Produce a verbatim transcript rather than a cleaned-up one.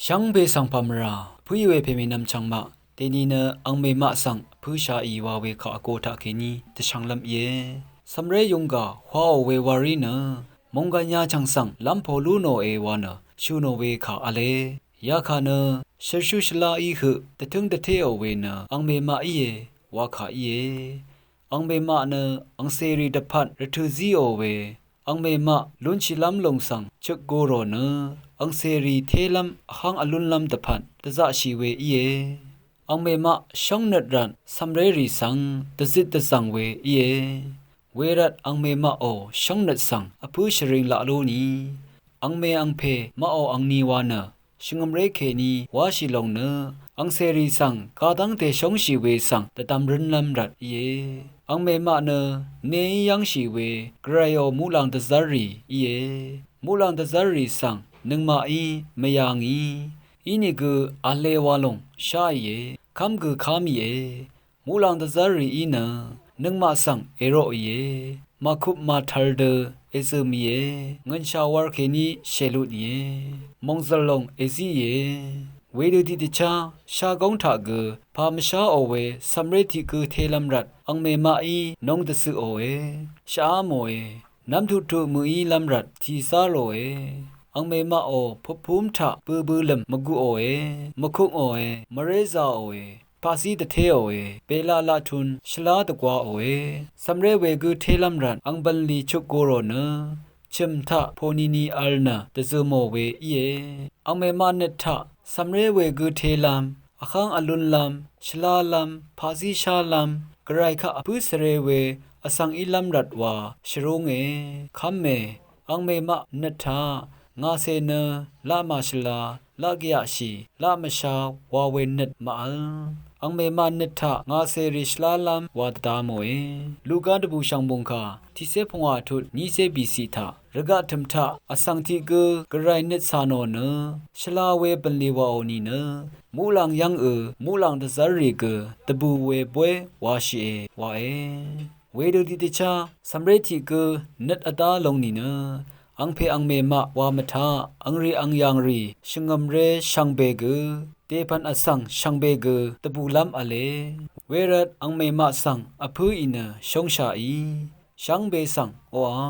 Shvngbe svng pà mvrà pǿì we pè mènvm chv̀ng maq dèni nø angmè maq svng pǿshàì wa we kà vgo taq kèní dvshvnglv́m íe. Cv̀mré yungà hwaò we warì nø mònggàn yachv̀ng svng lv́m po lú nòe wa nø shø̀ nò we kà v̄le. Yakà nø shvrshú shvlá í høq dvtǿng dvtéò we nø angmè maq íe wa kà íe. Angmè maq nø angcèrì dvpvt rvtø̀ zíò we angmè maq lúnshìlv́m lòng svng chøk go rò nø angcèrì télv́m vháng vlúnlv́m dvpvt dvzaqshì we íe. Angmè maq shóngnøt rvt cv̀mrérì svng dvzit dvzv̀ng we íe. Wervt angmè maqò shóngnøt svng vpǿ shvring laq lú ni, angmè angpè maqò angni wa nø shvngø̀mré kèní wáshì lòng nø angcèrì svng kadv́ngte shóngshì we svng dvdvm rǿnlv́m rvt íe. Angmè maq nø neí yv́ngshì we gvrayò muqlàng dvzv́rrì íe. Muqlàng dvzv́rrì svng nøngmaqí mvyà ngì, inìgø v̄le wa lòng sháìe, kv́m gø kámìe. Muqlàng dvzv́rrìí nø nøngmaq svng èroqìe. Màkup màtvl dø èzø̀ mìe. Ngø̀nshà war kèní shèlutnìe. Mòngzø̀l lòng èzíìe. Wedø tiqdvchá shagóng taq gø pà mvsháò we cv̀mré tiq gǿ télv́m rvt angmè maqí nōng dvcøqòe, shvá mòe. Nv́m tuqtuq mø̀ílv́m rvt tì zá lòe. Angmè maqò pupúm taq bøbø lø̀m mvguqòe, mvkukngòe, mvrézāòe, paqzí dvtéòe, bèlaq laqtun shvlá dvgwaòe. Cv̀mré wegǿ télv́m rvt ang bv̀nlì chuk go rò nø chø̀m taq pònini vl nø dvzø̀ mò we íe. Angmè maq nøt taq cv̀mré wegǿ télv́m, vháng vlúnlv́m, shvlálv́m, paqzí shálv́m, gvray kaq vpǿ svre we vsvng ílv́m rvt wa shvrúnge, kv́me. Angmè maq nøt taq ngàcè nø laq màshvla, laq gvyaqshì, laq mvsha wa we nøt màvl. Angmè maq nøt taq ngàcèrì shvlálv́m wa dvda mòe. Luqgá dvbù shv̀ngbùngkà tiqcé pungwà tut nícé bìciq taq rvgaq tø̀m taq vsvng tiq gǿ gvray nøt cà nò nø shvla we bv̀nlì wàò nìnø muqlàng yv́ngø muqlàng dvzv́rrì gø dvbù we bóy washìe wae. Wedø tiqdvchá cv̀mré tiq gǿ nøt vdá long nìnø angpè angmè maq wa mvtaq angrì angyàngrì shvngø̀mré shvngbe gø dèpv̀n vsvng shvngbe gø dvbùlv́m v̄le. Wervt angmè maq svng vpǿì nø shóngshàì shvngbe svng oqà